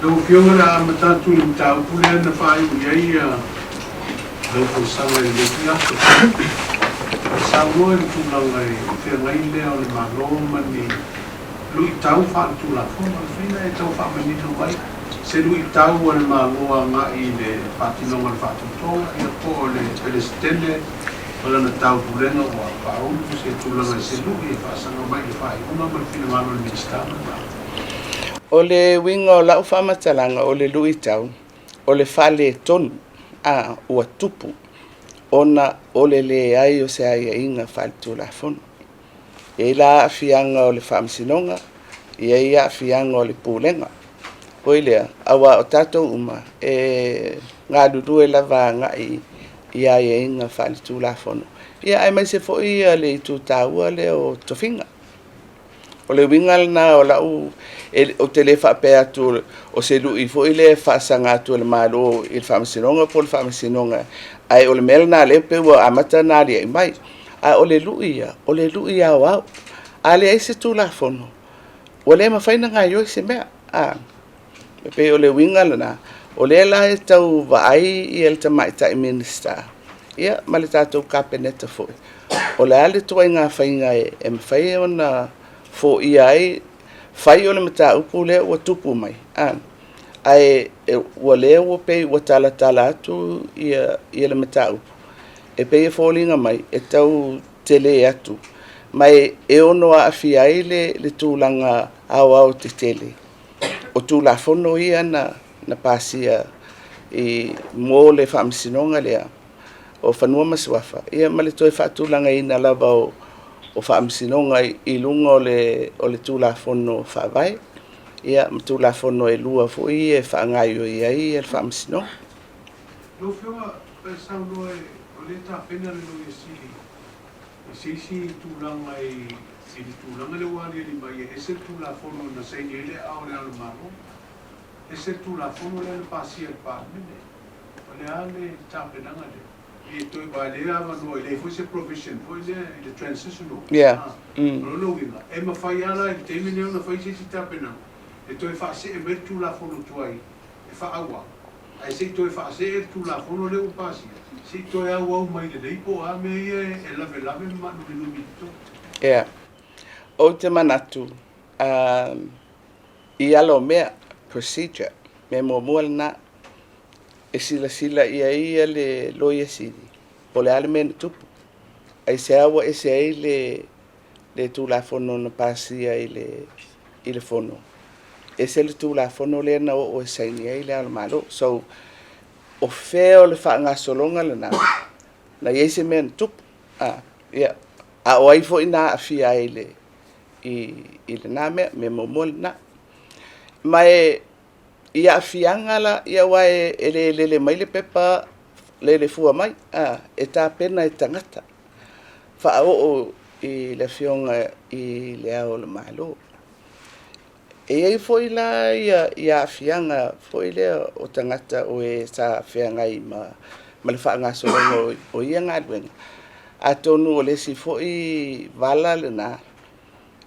Lau Afioga, o le a amata atu i le mataupu lea na faaiu i ai lau folasaga i lenei aso. E saunoa i le tulaga i le feagai lea o le Malo ma ni luitau faaletulafono. E mafai ona e tau faamanino mai se luitau a le Malo agai i le faatinoga o le faatautoga, ia po o le Peresetene ma lana taupulega ua faaulu se tulaga i se lui e faasaga mai i le faaiuga ma le finagalo o le Minisita ma le Malo? O le uiga o lau faamatalaga o le luitau, o le faaletonu a ua tupu ona o le leai o se aiaiga faaletulafono. E i ai la aafiaga o le Faamasinoga, e i ai aafiaga o le Pulega. Foi lea, aua o tatou uma e galulue lava agai i aiaiga faaletulafono, ia aemaise foi le itu taua lea o tofiga. O le uiga lena o lau, ou te le faapea atu o se lui foi lea e faasaga atu e le Malo i le Faamasinoga po o le Faamasinoga, ae o le mea lena lea pei ua amata ona aliae mai. A o le lui ia, o le lui aoao. A leai se Tulafono, ua le mafai ona gaoioi se mea. E pei o le uiga lena, o lea la e tau vaai le Tamaitai Minisita ia ma le tatou Kapeneta foi, o le a le ituaiga faiga e mafai ona foia ai, fai o le mataupu lea ua tupu mai, ae o lea ua pei ua talatala atu le mataupu, e pei e foliga mai e tau tele atu, ma e ono aafia ai le tulaga aoaotetele o Tulafono ia na pasia mo le Faamasinoga lea o Fanua ma Suafa, ia ma le toe faatulagaina lava o Faamasinoga i luga o le Tulafono Faavae, ia ma Tulafono e lua foi ia e faagaoioi ai le Faamasinoga. Lau Afioga, e saunoa o lea e tapena le Loia Sili i se isi tulaga i le tulaga lea ua aliali mai e ese le Tulafono na saini ai le aao o Le Ao o le Malo, ese le Tulafono lea na pasia e le Palemene. O le a le tapenaga lea? E toe aua o lea e avanoa, e leai foi se provision foi lea i le transitional. O lona uiga, e mafai lava la i le taimi lenei ona fai se isi tapenaga e toe faasee mai le Tulafono tuai e faaauau, ae se i toe faasee le Tulafono lea ua pasia, se i toe auau mai lelei po o a mea ia e lavelave ma maanuminumi i totonu. Ia. Ou te manatu i ala o mea, procedure, mea muamua lena, e silasila i ai le Loia Sili po o le a le mea na tupu. Aisea ua ese ai le Tulafono na pasia i le Fono, ese le Tulafono lea na oo e saini ai Le Ao o le Malo. So, o fea o le faagasologa lena na i ai se mea na tupu? Ia, a o ai foi na aafia ai i lena mea? Mea muamua lena. Ma e i aafiaga la, ia aua e le lele mai le pepa lele fua mai, e tapena e tagata faaoo i le Afioga i Le Ao o le Malo. E i ai foi la ia aafiaga foi lea o tagata o e sa feagai ma le faagasologa o ia galuega, atonu o le isi foi vala lena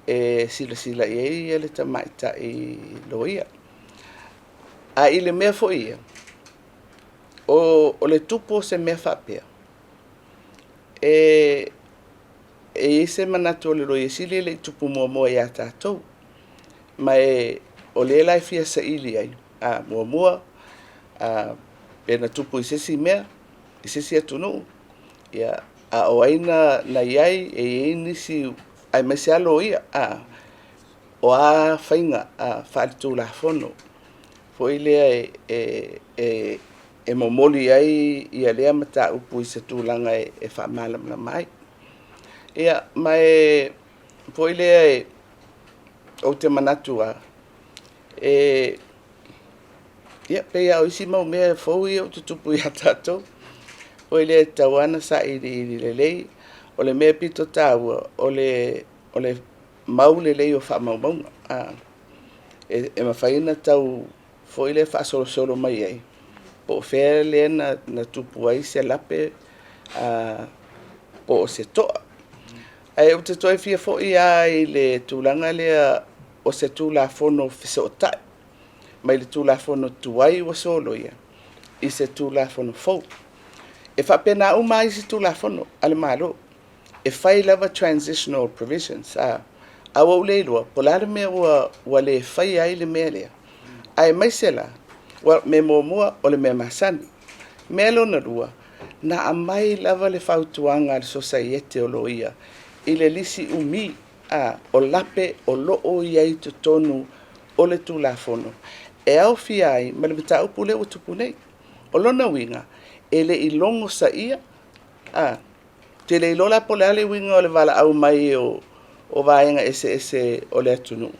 e silasila i ai le tamaitai loia. A i le mea foi ia, o le tupu o se mea faapea, e i ai se manatu o le Loia Sili e le i tupu muamua ia tatou. Ma o lea la e fia saili ai, muamua, pe na tupu i se isi mea, i se isi atunuu, ia, a o ai na i ai, e i ai nisi, aemaise lava loia, o a faiga faaletulafono foi lea e momoli ai lea mataupu i se tulaga e faamalamalama ai. Ia, ma e foi lea ou te manatu lava, ia, pei lava o isi mau mea fou ia ua tutupu ia tatou, foi lea e tatau lava ona sailiili lelei. O le mea pito taua, o le mau lelei o faamaumauga. E mafai ona tau foi lea faasolosolo mai ai, po o fea lea na tupu ai se lape po o se toa. Ae ou te toe fia foi lava i le tulaga lea o se Tulafono Fesootai. mai le Tulafono tuai ua soloia i se Tulafono fou. E faapena uma lava isi Tulafono a le Malo, e fai lava transitional provisions. A ua ou le iloa po o le a le mea ua le faia ai le mea lea, aemaise la, mea muamua o le mea masani. Mea lona lua, na aumai lava le fautuaga a le Sosaiete o Loia i le lisi umi o lape o lo o i ai i totonu o le Tulafono e aofia ai ma le mataupu lea ua tupu nei. O lona uiga, e le i logosaia, ou te le iloa la po o le a le uiga o le valaau mai o vaega eseese o le atunuu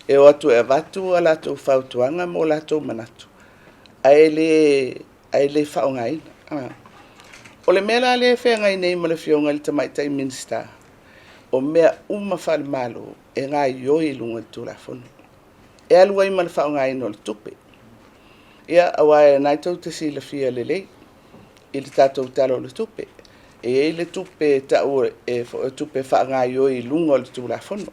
e o atu e avatu a latou fautuaga ma o latou manatu, ae le faaaogaina. O le mea la lea e feagai nei ma le Afioga i le Tamaitai Minisita, o mea uma faale-Malo e gaoioi i luga o le Tulafono, e alu ai ma le faaaogaina o le tupe. Ia, aua o lena tou te silafia lelei i le tatou Tala o le Tupe, e i ai le tupe e tau o tupe e faagaoioi i luga o le Tulafono.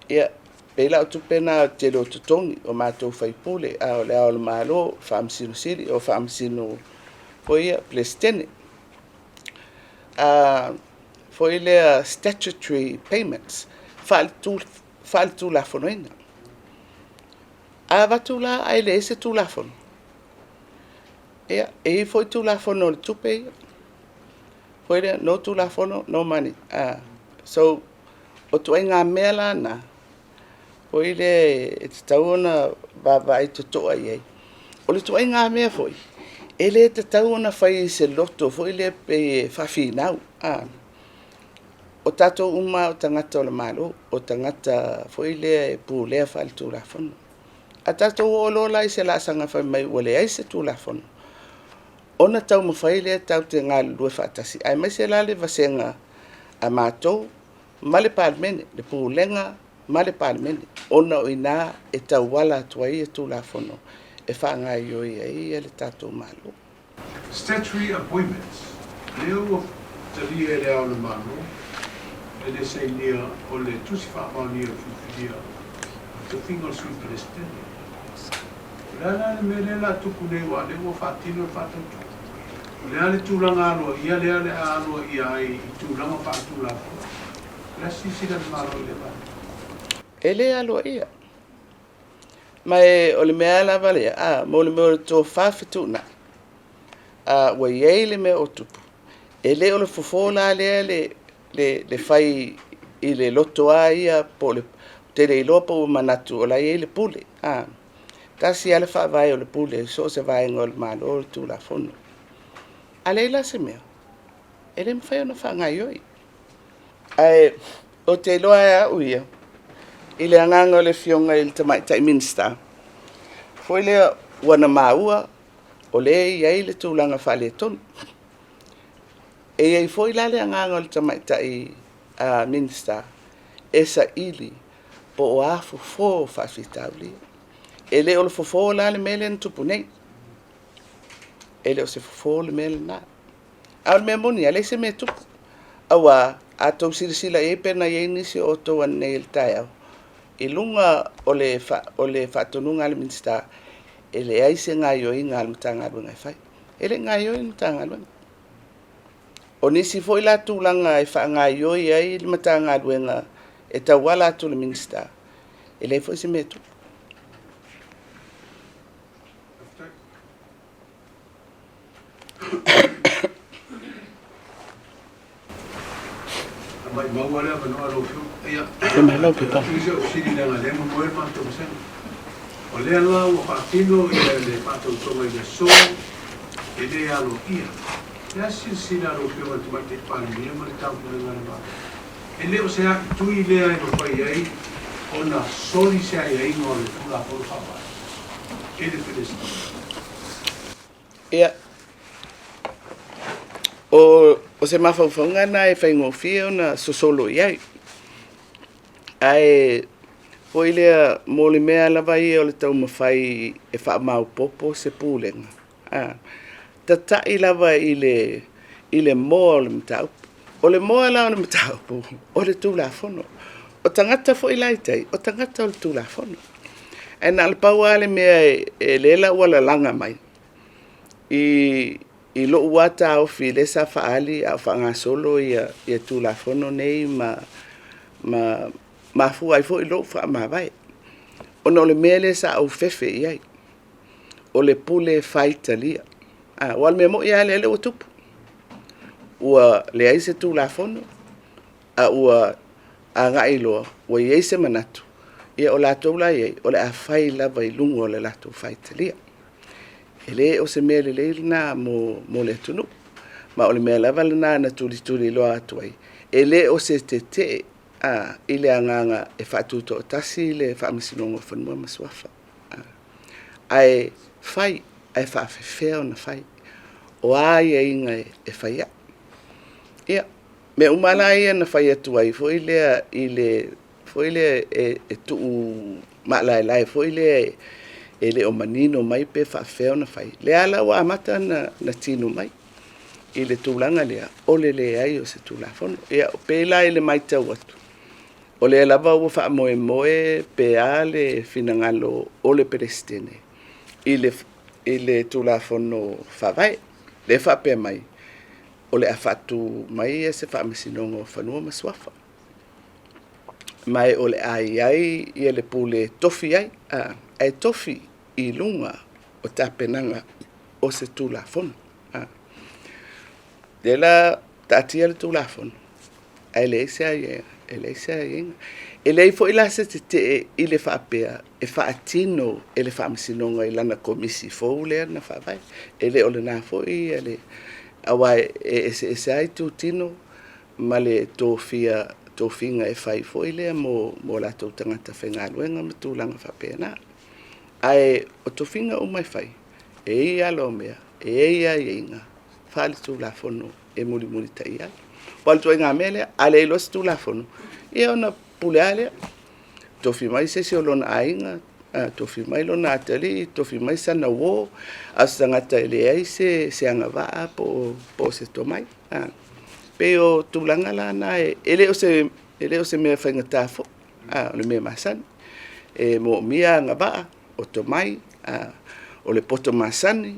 Ia, e pei la o tupe na o le tele o totogi o matou sui usufono, o Le Ao o le Malo, Faamasino Sili, o Faamasino foi ia, Peresetene. Foi lea statutory payments faaletulafonoina. A avatu la ae leai se Tulafono, ia, e i ai foi Tulafono o le tupe ia, foi lea, no Tulafono no money. So, o ituaiga mea la na, foi lea e tatau ona vaavaai totoa i ai. O le ituaiga mea foi, e le tatau ona fai i se loto foi lea pei e faafinau. O tatou uma lava o tagata o le Malo, o tagata foi lea e pulea faale-Tulafono. A tatou oo loa la i se laasaga fai mai ua leai se Tulafono, ona taumafai lea tatou te galulue faatasi, aemaise la le vasega a matou ma le Palemene, le Pulega ma le Palemene, ona o i ina e tauala atu ai Tulafono e faagaoioi ai le tatou Malo. Statutory appointments, lea ua talia e Le Ao o le Malo e le sainia o le Tusi Faamaonia o le Filifilia o le Tofiga o le Sui Peresetene. O le a la le mea lea o le a tupu nei aua o lea ua faatino le faatautoga? O le a le tulaga aloaia lea o le a aloaia ai i tulaga faaletulafono? O le a se silasila a le Malo i lea vaega? E le aloaia. Ma o le mea lava lea, mo le mea o le tofa fetuunai, ua i ai le mea o tupu, e le o le fofo la lea le fai i le loto lava ia, po o le te le iloa po ua manatu o la e i ai le pule. Tasi lava le faavae o le pule i so o se vaega o le Malo o le Tulafono. A leai la se mea, e le mafai ona faagaoioi. Ae ou te iloa e au ia, i le agaga o le Afioga i le Tamaitai Minisita, foi lea ua na maua o lea e i ai le tulaga faaletonu. E i ai foi la le agaga o le Tamaitai Minisita e saili po o a fofo o faafitauli. E le o le fofo la le mea lea na tupu nei. E le o se fofo le mea lena. A o le mea moni lava, e leai se mea e tupu. Aua a outou silasila i ai pe na i ai nisi o outou ananei i le taeao, i luga o le faatonuga a le Minisita, e leai se gaoioiga a le Matagaluega e fai. E le i gaoioi le Matagaluega. O nisi foi la tulaga e faagaoioi ai le Matagaluega e tauala atu i le Minisita, e leai foi se mea e tupu. O lea la ua faatino le faatautoga i le aso e le aloaia. O le a se silasila a lau Afioga i le Tamaitai Palemia ma le Taupulega a le Malo? E le o se aitui lea e mafai ai ona soli se aiaiga o le Tulafono Faavae e le Peresetene. Ia, o se mafaufauga lena e faigofie ona sosolo i ai. Ae foi lea mo le mea lava ia o le taumafai e faamaopoopo se pulega, tatai lava i le moa o le mataupu. O le moa la o le mataupu, o le Tulafono. O tagata foi la e i tai, o tagata o le Tulafono. Ae na o le pau lava le mea e lea la ua lalaga mai i i lou lava taofi lea sa faaali a o faagasolo Tulafono nei ma mafua ai foi lou faamavae, ona o le mea lea sa ou fefe i ai, o le pule faitalia. Aua o le mea moni lava lea ua tupu, ua leai se Tulafono a ua agai loa ua i ai se manatu, ia o latou la i ai, o le a fai lava i luga o le latou faitalia. E le o se mea lelei lena mo le atunuu, ma o le mea lava lena na tulituliloa atu ai, e le o se tetee i le agaga e faatutoatasi le Faamasinoga o Fanua ma Suafa, ae fai ae faapefea ona fai? O a aiaiga e fai ai? Ia, mea uma la ia na fai atu ai foi lea i le foi lea e tuu maalaelae foi lea e le o manino mai pe faapefea ona fai, lea la ua amata ona tino mai i le tulaga lea o le leai o se Tulafono. Ia, pei la i le matau atu, o lea lava ua faamoemoe pe a le finagalo o le Peresetene i le Tulafono Faavae, lea e faapea mai o le a faatu mai se Faamasinoga o Fanua ma Suafa, ma o le a i ai le pule e tofi ai, ae tofi i luga o tapenaga o se Tulafono. Lea la taatia le Tulafono, ae leai se aiaiga. E leai foi la se tetee i le faapea e faatino e le Faamasinoga i lana Komisi fou lea na faavae. E le o lena foi le... aua e eseese lava itutino ma le tofia tofiga e fai foi lea mo latou tagata faigaluega ma tulaga faapena. Ae o tofiga uma e fai, e i ai ala o mea, e i ai aiaiga faale-Tulafono e mulimulitai ai. Aua o le ituaiga mea lea, a leai loa se Tulafono, ia ona pule lava lea, tofi mai se isi o lona aiga, tofi mai lona atalii, tofi mai sana uo, a o se tagata e leai se agavaa po o se tomai. Pei o tulaga la na, e le o se mea faigata foi, o le mea masani. E moomia agavaa, o tomai, o le poto masani,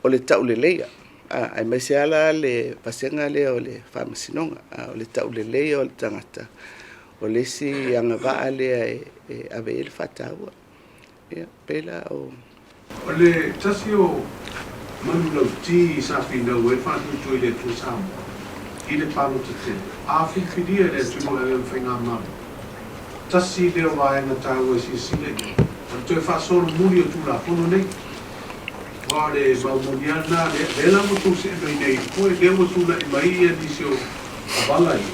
o le tauleleia, aemaise lava la le vasega lea o le Faamasinoga. O le tauleleia o le tagata, o le isi agavaa lea e ave i ai le faataua. Ia, pei la o... O le tasi o manulauti sa finau ai le Faatuatua i le Atua Samoa i le palota tele, a filifilia e le atunuu e avea ma faigamalo, tasi lea o vaega taua e silasila i ai, o le toe faasolomuli o Tulafono nei. Aua o le mau moni lava lena, lea la ua outou see mai nei, lea ua tulai mai nisi o vala ia,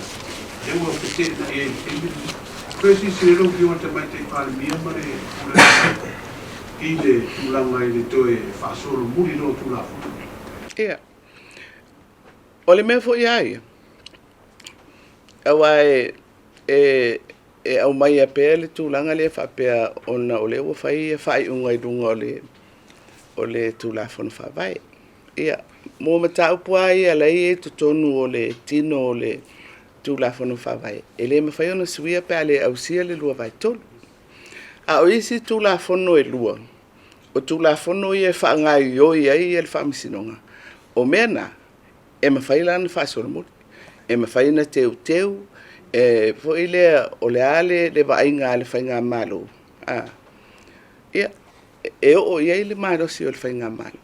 lea ua feteenai ai i le taimi lenei. Toe silasila lau Afioga i le Tamaitai Palemia ma le pulega i le tulaga i le toe faasolomuli loa o Tulafono nei. Ia, o le mea foi lava ia, aua e aumaia pea le tulaga lea faapea ona o lea ua fai faaiuga i luga o le Tulafono Faavae. Ia, mo mataupu lava ia la e i ai i totonu o le tino o le Tulafono Faavae, e le mafai ona suia pe a le ausia le 2/3. A o isi Tulafono e lua, o Tulafono ia e faagaoioi ai le Faamasinoga, o mea na, e mafai la ona faasolomuli, e mafai ona teuteu, e foi lea o le a le vaaiga a le faigamalo, ia, e oo i ai le malosi o le faigamalo.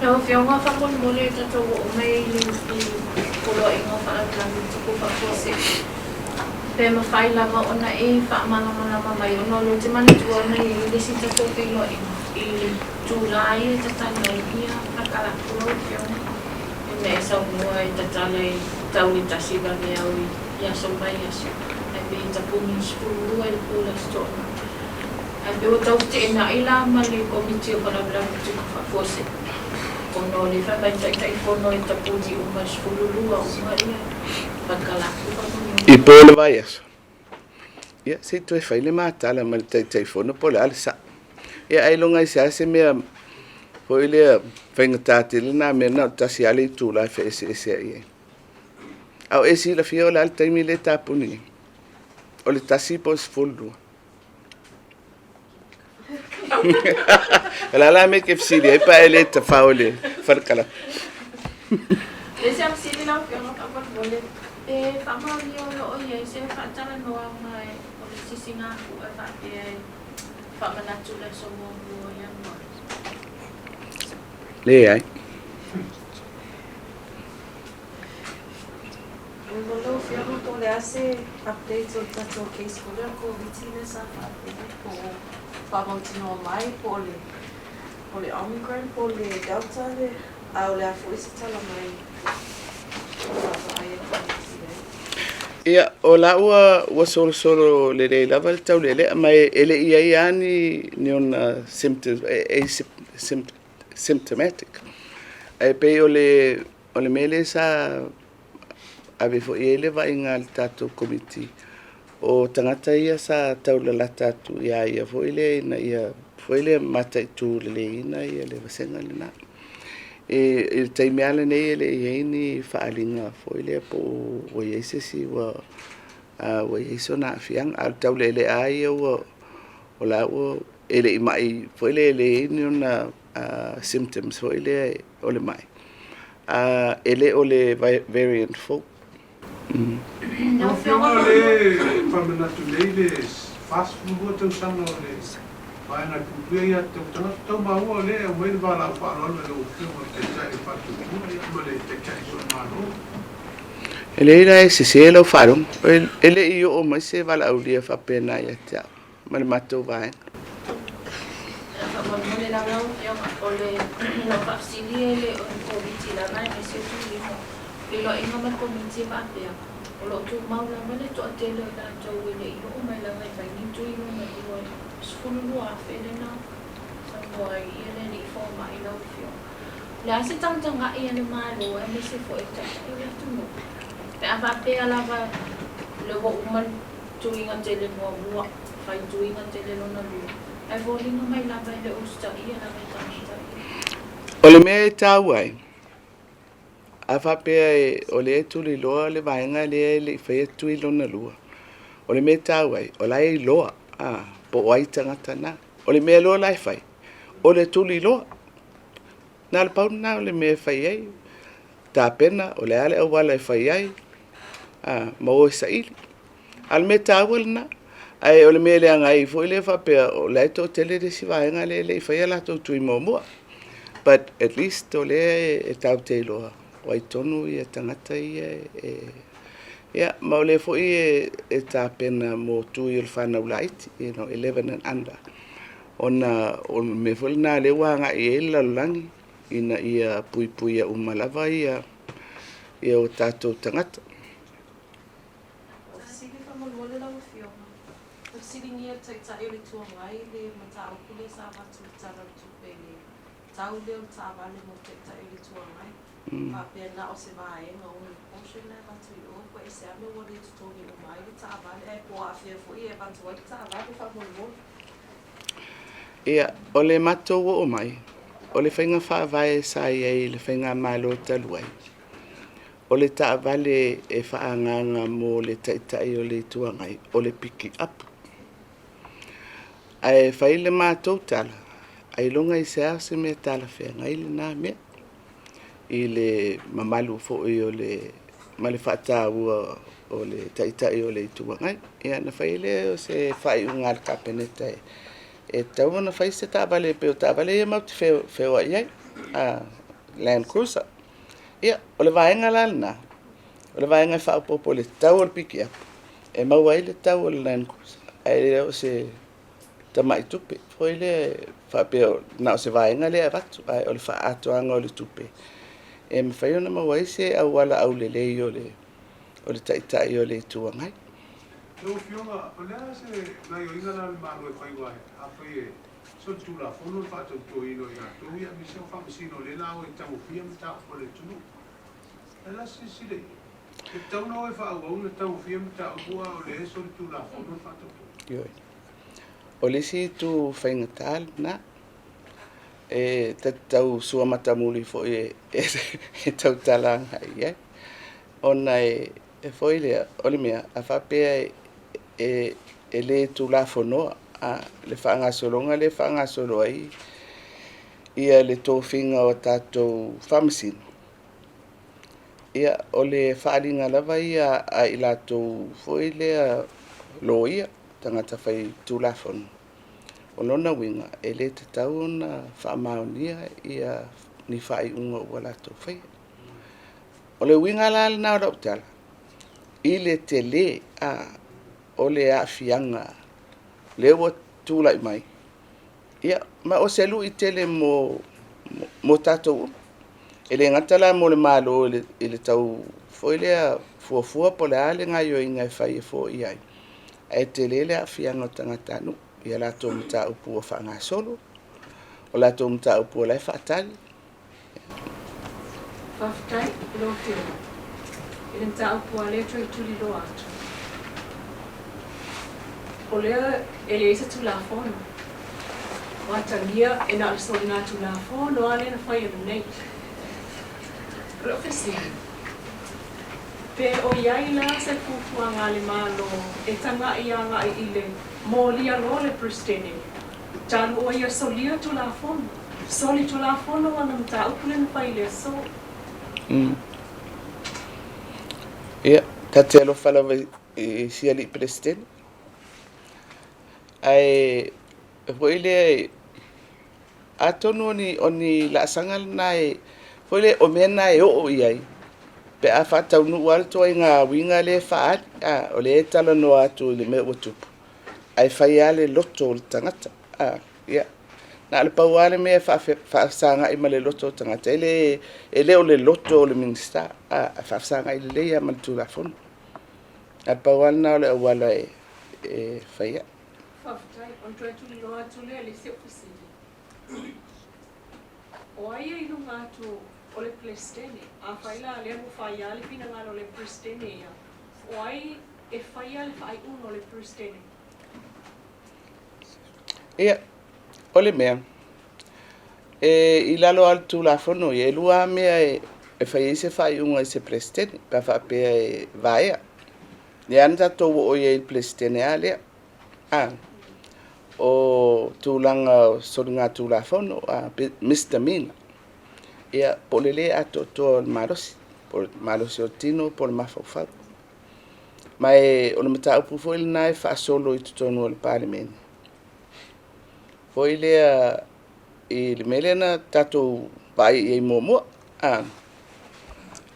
Lau Afioga, faamolemole tatou oo mai i le Poloaiga o Faalavelave Tutupu Faafuasei, pe mafai lava ona e faamalamalama mai, ona o lea ou te manatua na i ai le isi tatou feiloaiga i le itula ia e tatala ai pakalaki lau Afioga, i mea e saunoa e tatala e tau i le tasi vaveao i aso mai aso, ae pei e tapuni i le 12 i le po o le Aso Toonai. Ae pei ua tau feteenai la ma le Komiti o Faalavelave Tutupu Faafuasei, ona o lea e fai mai Taitaifono e tapuni uma i le 12 uma pakalaki faamolemole. I po le vaiaso, ia, se i toe fai le matala ma le Taitaifono po o le a le sao. Ia ailoga i se a se mea foi lea faigata tele na mea na o le tasi lava le itula e feeseeseai ai. A o e silafia o le a le taimi lea e tapuni ai? O le 1 po o le 12. O le a la mea e te fesili ai pe a e le tafao i le falekalaka? Le isi fesili lau Afioga faamolemole, pe faamaonia o lo o i ai se faatalanoaga o le sisigafua e faapea e faamanatu i le aso muamua o Ianuari? Leai. Lau Afioga po o le a se update o le tatou case foi lea o le Koviti lea sa faapea po o faamautinoa mai po o le po o le Omicron po o le Delta le a o le a foi se tala mai o vaavaai a le Komiti i ai. Ia, o la ua ua solosolo lelei lava le taulealea ma e le i i ai lava ni ona symptoms, asymptomatic. Ae pei o le O le mea lea sa ave foi i ai le vaaiga a le tatou Komiti, o tagata ia sa taulalata atu ia ia foi lea ina ia foi lea mataitu leleiina le vasega lena. I le taimi lava lenei e le i i ai ni faaaliga foi lea po ua i ai se isi ua i ai sona aafiaga, a o le taulealea lava ia ua o la ua e le i mai foi lea e leai ni ona symptoms foi lea o le mai, e le o le variant fou. Lau Afioga o lea e faamanatu nei le 42 tausaga o le Vaega e Puipuia Aia Tatau Tagata, tau maua o lea e aumai le valaau faaaloalo i lau Afioga i le Taitai o le Faatuatua ma le Taitai foi o le Malo. E leai la e sese lau faalogo, e le i oo mai se valaaulia faapena ia te au ma le matou vaega. Faamolemole lava lau Afioga, o le lau faafesili e le o ni Komiti lava aemaise o tuiga, feiloaiga ma le Komiti e faapea, o lo o tumau lava le toatele o i latou e le i oo mai lava e fai ni tui lona lua, 12,000 lea na saunoa ai ia le alii fomai lau Afioga. O le a se tagatagai a le Malo aemaise foi o Taitai o le atunuu pe a faapea lava le ua uma le tuiga tele muamua, fai tuiga tele lona lua, ae foliga mai lava e le o usitaia lava e tagata ia. O le mea e taua ai, a faapea o lea e tuliloa le vaega lea e le i faia tui lona lua, o le mea e taua ai, o la e iloa po o ai tagata na. O le mea loa la e fai, o le tuliloa. Na o le pau lena o le mea e fai ai, tapena o le a le auala e fai ai, ma o e saili. A o le mea taua lena. Ae o le mea e leaga ai foi lea faapea o la e toatele le isi vaega lea e le i faia latou tui muamua. But at least o lea e tatou te iloa o ai tonu ia tagata ia e ia ma o lea foi e tapena mo tui o le fanau laiti, 11 and under. Ona o le mea foi lena lea ua agai i ai le lalolagi ina ia puipuia uma lava ia o tatou tagata. O fesili faamolemole lau Afioga. Na fesiligia e le Taitai o le Itu Agai le mataupu lea sa avatu i le Tala o le Tupe i le tau lea o le taavale mo le Taitai o le Itu Agai, faapea na o se vaega only portion la e avatu i o, po o se a mea ua le totogi uma ai le taavale, ae po o afea foi e avatu ai le taavale faamolemole. Ia, o le matou oo mai, o le faiga faavae sa i ai i le faigamalo talu ai, o le taavale e faaagaaga mo le Taitai o le Itu Agai, o le pikiapu. Ae fai le matou tala, ailoga i se a se mea talafeagai lena mea i le mamalu foi o le ma le faataua o le Taitai o le Itu Agai. Ia na fai lea o se faaiuga a le Kapeneta e tatau ona fai se taavale pei o taavale ia matou te feoai ai, Land Cruiser. Ia, o le vaega la lena, o le vaega e faaopoopo i le tau o le pikiapu, e maua ai le tau o le Land Cruiser, ae le o se tamai tupe foi lea faapea na o se vaega lea e avatu, ae o le faaatoaga o le tupe e mafai ona maua ai se auala aulelei o le Taitai o le Itu Agai. Lau Afioga, o le a se gaoioiga la a le Malo e fai aua afai e solitulafono le faatautoina o i latou ia aemaise o faamasino o lea la o e tagofia mataupu a le atunuu. O le a silasila i ai? E tatau ona o e faaauau ona tagofia mataupu a o lea e solitulafono le faatautoina. Ioe. O le isi itu faigata lena, e tatau suamatamuli foi e tautala agai i ai, ona e foi lea, o le mea, a faapea e lē tulafonoa a le faagasologa lea e faagasolo ai ia le tofiga o tatou faamasino. Ia, o le faaaliga lava ia a i latou foi lea loia, tagata fai tulafono, o lona uiga e lē tatau ona faamaonia ia ni faaiuga ua latou faia. O le uiga la lena o lau tala i le telē o le aafiaga lea ua tulai mai, ia ma o se lu'i tele mo tatou uma. E le gata la mo le Malo i le tau foi lea fuafua po o le a le gaoioiga e fai e foia ai, ae tele le aafiaga o tagatanuu i a latou mataupu ua faagasolo, o latou mataupu o la e faatali. Faafetai i lau Afioga i le mataupu lava lea e toe tuliloa atu. O lea e leai se Tulafono o atagia e na o le soligatulafono lava lea na fai ananei. O lau fesili, pe o i ai la se fuafuaga a le Malo e tagai agai i le molia loa le Peresetene talu o ia solia Tulafono, soli Tulafono ana mataupu lea na fai i le aso? Ia, ta te alofa lava i si alii Peresetene. Ae foi lea, atonu o ni laasaga lena e, foi lea, o mea na e oo i ai pe a faataunuu lava le ituaiga uiga lea e faaali. O lea e talanoa atu i le mea ua tupu, ae fai lava le loto o le tagata. Ia, na o le pau lava le mea e faafesagai ma le loto o le tagata, e le o le loto o le Minisita, e faafesagai lelei lava ma le Tulafono. Ae pau lava lena o le auala e fai ai. Faafetai. Ona toe tuliloa atu lea i le isi ou fesili. O ai e i luga atu o le Peresetene? Afai la lea ua fai lava le finagalo o le Peresetene ia, o ai e faia le faaiuga o le Peresetene? Ia, o le mea, e i lalo lava o le Tulafono ia, e lua lava mea e fai ai se faaiuga i se Peresetene, pe a faapea e vaea. Lea na tatou oo i ai i le Peresetene lava lea. O tulaga o soligatulafono, misdemeanor, ia, po o le lē atoatoa o le malosi, po o le malosi o le tino po o le mafaufau. Ma o le mataupu foi lena e faasolo i totonu o le Palemene. Foi lea i le mea lea na tatou vaai i ai muamua.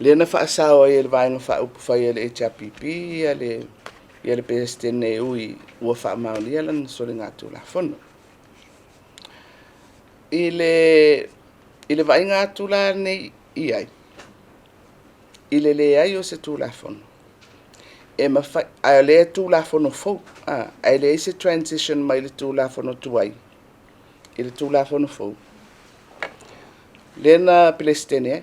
Lea na faasao ai e le Vaega Faaupufai a le HRPP ia le Peresetene e ui ua faamaonia lana soligatulafono. I le vaaiga atu la nei i ai, i le leai o se Tulafono, e mafai, ae o lea e Tulafono fou, ae leai se transition mai le Tulafono tuai i le Tulafono fou, lea na Peresetene ai.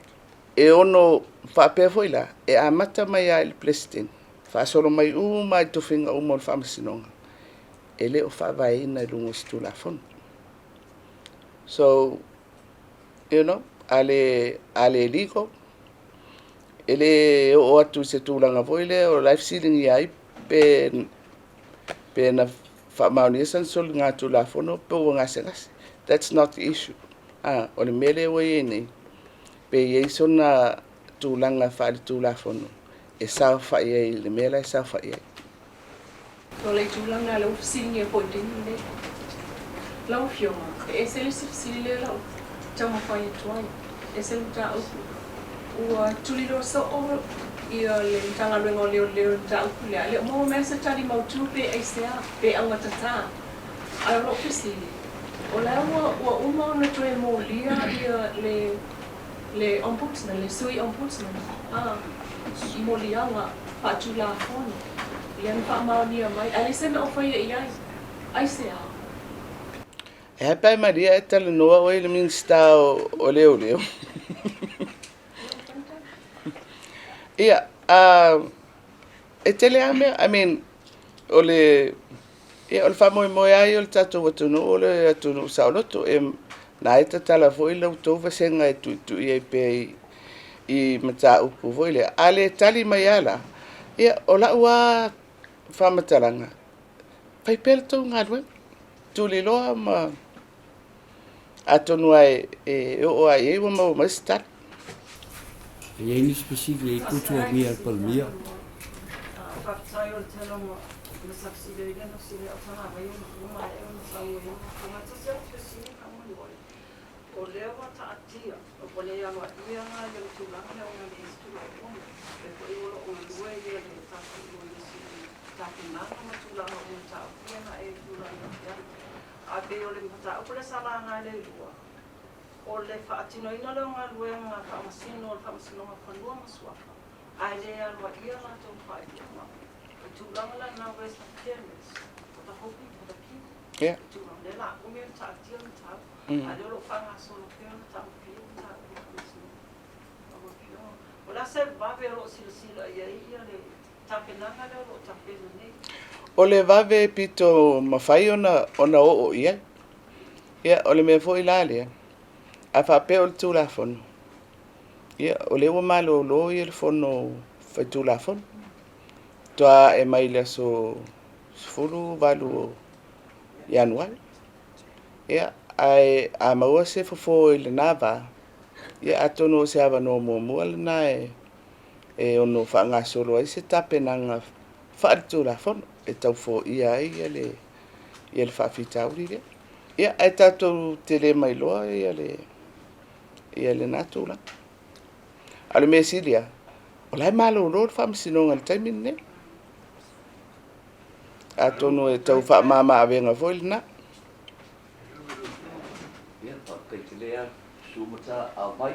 E ono faapea foi la, e amata mai lava i le Peresetene, faasolo mai uma i tofiga uma o le Faamasinoga, e le o faavaeina i luga o se Tulafono. So, a le legal, e le oo atu i se tulaga foi lea o la e fesiligia ai pe na faamaonia sana soligatulafono pe ua gasegase. That's not the issue. O le mea lea ua i ai nei, pe i ai sona tulaga faale-tulafono e saofai ai i le mea la e saofai ai. O le tulaga lea ua fesiligia foi i le taimi lenei. Lau Afioga, e ese le isi fesili lea lau taumafai atu ai. E ese le mataupu. Ua tuliloa soo ia le Matagaluega o Leoleo i le mataupu lea. E le o maua mai se tali mautu pe aisea, pe augatata. Ae o lou fesili, o la ua uma ona toe molia ia le ombudsman, le sui ombudsman, i moliaga faatulafono. Lea na faamaonia mai. Ae leai se mea o faia i ai. Aisea? E a pe malia e talanoa oe i le Minisita o Leoleo. Ia, e tele lava mea. I mean, o le, ia, o le faamoemoe lava ia o le tatou atunuu o le atunuu saoloto. E, na e tatala foi la outou vasega e tuitui ai pea i mataupu foi lea. A le tali mai lava la, ia, o lau lava faamatalaga, Fai pea le tou galuega, tuliloa ma atonu lava e oo lava i ai ua maua mai se tali. E i ai nisi fesili e i tuatuagia e le Palemia. Tapenaga ma tulaga o mataupu ia na e tulai mai ai. Ae pei o le mataupu lea sa laga e Leilua, o le faatinoina lea o galuega faamasino o le Faamasinoga o Fanua ma Suafa, ae le aloaia latou faaiuga. O le tulaga la lena, where's the fairness for the whole people, the people? Ia. I tulaga lea o le a umi ona taatia le mataupu, a o lea o lo o faagasolo pea ona taofia mataupu i le Faamasinoga. Lau Afioga, o le a se vave o lo o silasila i ai le tapenaga lea o lo o tapena nei? O le vave pito mafai ona ona oo i ai. Ia, o le mea foi la lea, a faapea o le Tulafono, ia, o lea ua malolo ia le Fono Faitulafono, toa ae mai le aso 18 o Ianuari. Ia, ae a maua se fofo i lena va, ia atonu o se avanoa muamua lena e e ono faagasolo ai se tapenaga faaletulafono e tau foia ai ia le ia le faafitauli lea. Ia, ae tatou te le mailoa ia le ia lena tulaga. A o le mea sili lava, o la e malolo le Faamasinoga i le taimi lenei. Atonu e tau faamama avega foi lena. Ia, faafetai tele lava, Susu Mata Aumai,